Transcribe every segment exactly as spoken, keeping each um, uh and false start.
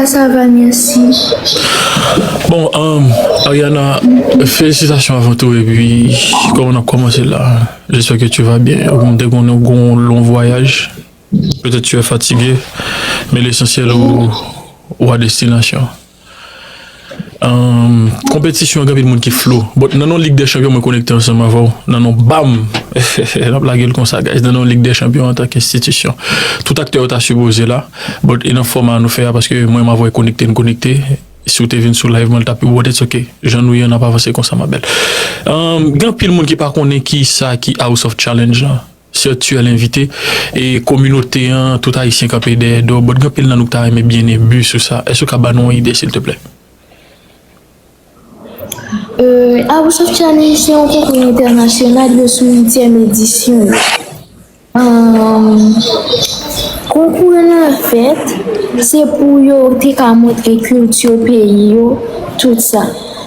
Ça va, merci. Bon, um, Ariana, félicitations avant tout. Et puis, comment on a commencé là, j'espère que tu vas bien. Ou te konnen ou gon long voyage. Peut-être tu es fatigué, mais l'essentiel ou, ou à destination. Um, konpetisyon an, gen anpil moun ki flou. But nan yon Lig dè Chanpyon, mwen konekte ansanm avè w. Nan yon bam! N ap lage l konsa, guys. Nan yon Lig dè Chanpyon antanke enstitisyon. Tout aktè yo ta sipoze la. But e nan fòma nou fè a, paske mwen m avè w konekte, n konekte. Si w te vin sou live mwen, l t ap pi bon, it's ok. Jan nou ye, n ap avanse konsa, ma belle. Um, gen anpil moun ki pa konnen ki sa ki House of Challenge la. Sèti l envite e kominote an, tout Ayisyen kanpe dèyè do. But gen anpil nan nou ki ta renmen byen enbi sou sa. Èske w ka ban nou yon ide, silteplè? Euh, House of Challenge se yon konkou entènasyonal, yo sou uityèm edisyon yo. Um, konkou an an fèt, se pou yo te ka montre kilti peyi yo, tout sa.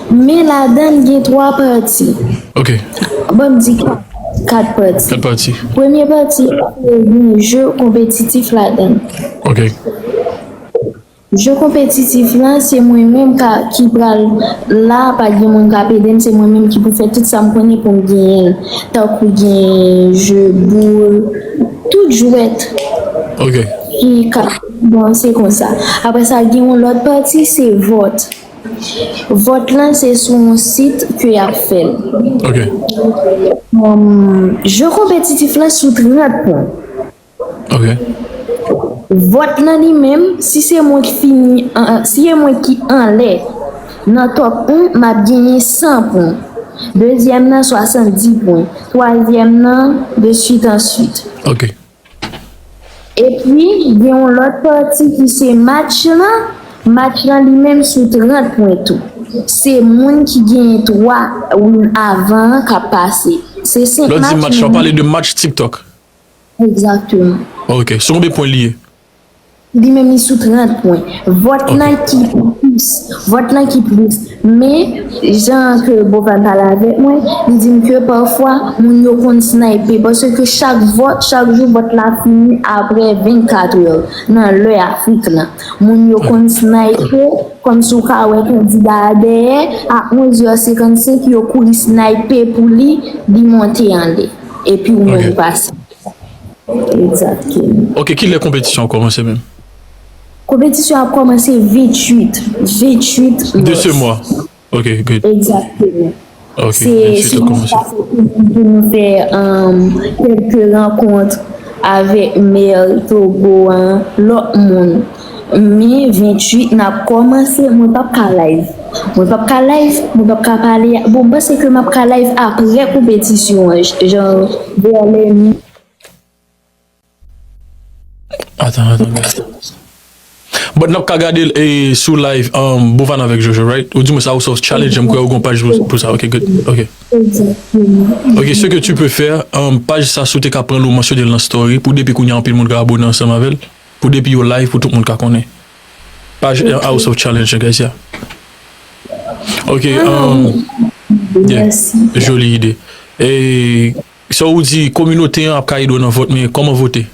Men ladan l gen twa pati. Ok. Bon, m di kat, kat pati. Kat pati. Premye pati, se yon jeu konpetitif ladan l. Ok. Jeu konpetitif lan, se mwen menm ka, ki pral la, pa gen moun k ap ede m, se mwen menm ki pou fè tout sa m konnen pou m genyen l. Tankou gen jeu boul, tout jwèt Ok. ki ka, bon, se konsa. Apre sa, gen yon lòt pati, se vòt. Vòt lan, se sou yon sit ke y ap fè l. Ok. Um, jeu konpetitif lan sou trant pwen. Ok. Vòt lan li menm, si se mwen ki fini, an- si se mwen ki anlè nan top wan, m ap genyen san pwen. Dezyèm nan, swasanndis pwen. Twazyèm nan, de suite en suite. Ok. Epi, gen yon lòt pati ki se match lan. Match lan li menm sou trant pwen tou. Se moun ki genyen twa win avan an k ap pase. Se senk Lè w di match, match, w men pale de match TikTok. Egzakteman. Ok. Sou konbyen pwen li ye? Li menm li sou trant pwen. Vòt lan ki plis. Vòt lan ki plis. Men, jan ke Bovan pale avèk mwen, li di m ke pafwa, moun yo konn snipe. Paske chak vòt, chak jou, vòt la fini apre vennkat è nan lè Afrik lan. Moun yo konn snipe, kòmsi w ka wè kandida a dèyè, a onz è senkannsenk, yo kouri snipe pou li, li monte anlè. Epi ou menm ou pase. Egzakteman. Ok, kilè konpetisyon an kòmanse menm? Konpetisyon ap kòmanse venntuit. Venntuit De ce mois. Ok, good. Egzakteman. Ok, Se venntuit se ap nou kòmanse. Pase pou nou fè um, kèlke rankont avèk mè Togo an, lòt moun. Men venntuit n ap kòmanse, mwen p ap ka live. Mwen p ap ka live, mwen p ap ka pale. Bon, m panse ke m ap ka live apre konpetisyon an, j- jan vè lè mi- Atan, atan, atan. But n ap ka gade l e, sou live um, Bovan avèk Jojo, right? Ou di mwen sa ou sou challenge, m kwè ou gon paj pou, pou sa. Ok, good. Ok. Egzakteman. Ok, ce que tu peux faire, um, paj sa si w te ka pran l ou mansyone l nan story, pou depi kounye a anpil moun ka abone ansanm avè l, pou depi yo live, pou tout moun ka konnen. Paj House of Challenge, guys, yeah. Ok, um, yeah. Mèsi. Joli ide. E sa ou di, kominote an ap ka ede w nan vòt, men kòman vote?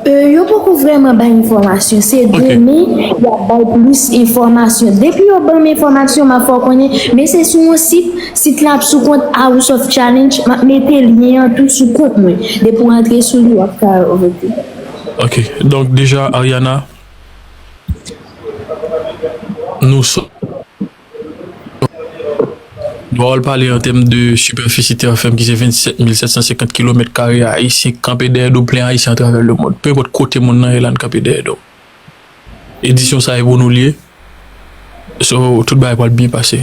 Euh, yo poko vrèman bay enfòmasyon. Se demen y ap bay plis enfòmasyon. Depi yo ban m enfòmasyon, m ap fè w konnen. Men se sou yon sit, sit la ap sou kont House of Challenge. M ap mete lyen an tou sou kont mwen. Depi w antre sou li, w ap ka vote. Ok, donk deja, Ariana, nou so- Dwa w pale an tèm de sipèfisi tè fèm ki se vennsèt mil sèt san senkant kilomèt kare ayisyen kanpe dèyè do plen ayisyen atravè lemonn. Penpòt kote moun nan ye la n kanpe dèyè do. Edisyon sa e pou nou l ye. So, tout bagay pral byen pase.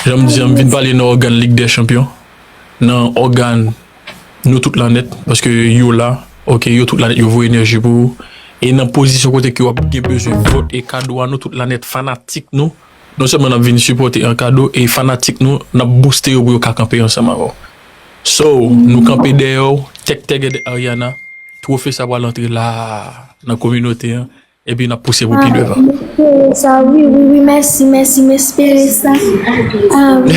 Jan m di an, m vin pale nan ògàn Lig dè Chanpyon. Nan ògàn nou tout la nèt, paske yo la, ok, yo tout la nèt, yo voye enèji pou ou. E nan pozisyon kote ke w ap gen bezwen vòt e kado a, nou tout la nèt fanatik nou, non sèlman n ap vin sipòte an kado, e fanatik nou, n ap booste yo pou yo ka kanpe ansanm avè w. So, nou kanpe dèyè w, tèk tègèd Ariana, twofe sa pral antre la nan kominote an, epi n ap pouse pou pi devan. M espere sa, wi, wi, wi, mèsi, mèsi, m espere sa. Ah, wi.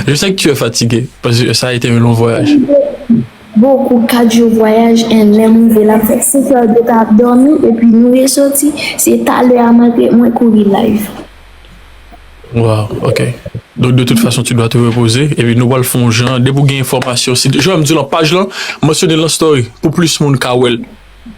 Je sais que tu es fatigué, parce que ça a été un long voyage. bokou, kat jou vwayaj, and lè m rive la, m fè senk è de tan ap dòmi, epi nou resoti, se talè a m antre, mwen kouri live. Wow, ok. Donk, de tout fason, tu dois te repoze. Epi nou pral fè yon jan, depi w gen enfòmasyon, si, jan m di lan paj lan, mansyone l nan story, pou plis moun ka wè l.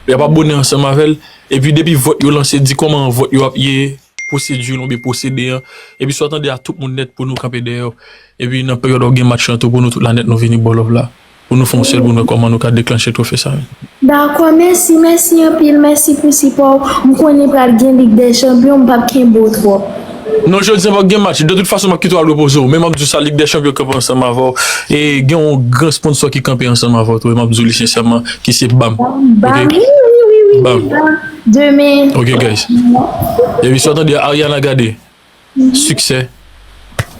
Y ap abone ansanm avè l. Epi depi vòt yo lanse, di kòman vòt yo ap ye, pwosedi l oubyen pwosede an. Epi si w tande a tout moun nèt pou nou kanpe dèyè w. Epi nan peryòd w gen match lan tou, pou nou tout la nèt, nou vini ba w love la. Pou nou fè yon sèl, pou nou wè kòman nou ka deklanche twofe sa. Dakò, mèsi, mèsi anpil, mèsi pou sipò w. M konnen pral gen Lig dè Chanpyon, m p ap kenbe w twòp. Non, jodi a p ap gen match. De tout fason, m ap kite w al repoze w. Men m ap di w sa, Lig dè Chanpyon kanpe ansanm avè w. E gen yon gran sponsò ki kanpe ansanm avè w tou. E m ap di w li sensèman, ki se BAM. BAM, wi, wi, wi, wi, BAM. Demen. Ok, guys. Epi si w tande Ariana gade, succès,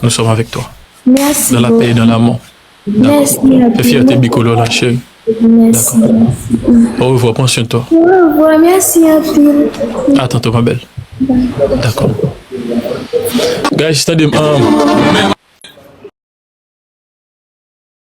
nous sommes avec toi. Mèsi. Dans la paix et dans l'amour. Mèsi anpil. Fè fyète bikolò la, cheri. Mèsi, mèsi. Au revoir, prends soin de toi. Au revoir, mèsi anpil. À tantôt, ma belle. D'accord. Guys, tande m. Um,